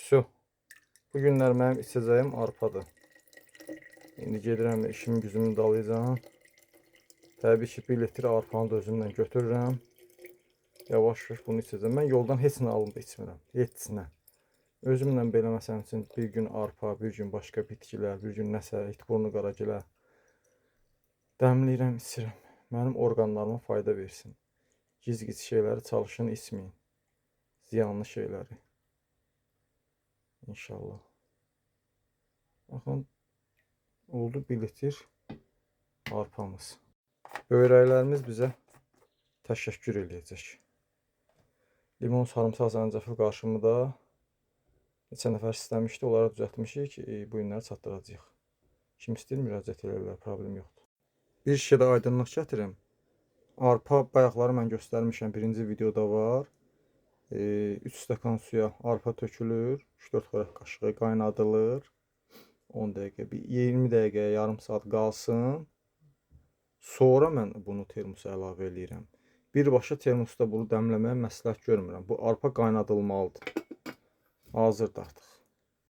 Su. Bu günlər mənim içəcəyim arpadır. İndi gedirəm işimi gücümü dalayacağam. Təbii ki, 1 litr arpanı da özümlə götürürəm. Yavaş-yavaş bunu içəcəm. Mən yoldan heç nə alıb içmirəm. Heç nə. Özümlə belə məsələn üçün bir gün arpa, bir gün başqa bitkilər, bir gün nəsə itburnu qaragilə dəmləyirəm, içirəm. Mənim orqanlarıma fayda versin. Giz-giz şeyləri çalışın içməyin. Ziyanlı şeyləri. İnşallah. Baxın, oldu 1 litr arpamız. Böyrəklərimiz bizə təşəkkür eləyəcək. Limon, sarımsaq, zəncəfil qarışımı da neçə nəfər istəmişdi, onlara düzəltmişik. Bu günləri çatdıracağıq. Kim istəyir müraciət eləyərlər, problem yoxdur. Bir şişə də aydınlıq gətirim. Arpa bayaqları mən göstərmişəm, birinci videoda var. 3 stəkan suya arpa tökülür, 3-4 xörək qaşığı qaynadılır. 10 dəqiqə, bir 20 dəqiqəyə, yarım saat qalsın. Sonra mən bunu termosa əlavə eləyirəm. Birbaşa termosda bunu dəmləməyə məsləhət görmürəm. Bu arpa qaynadılmalıdır. Hazırdır artıq.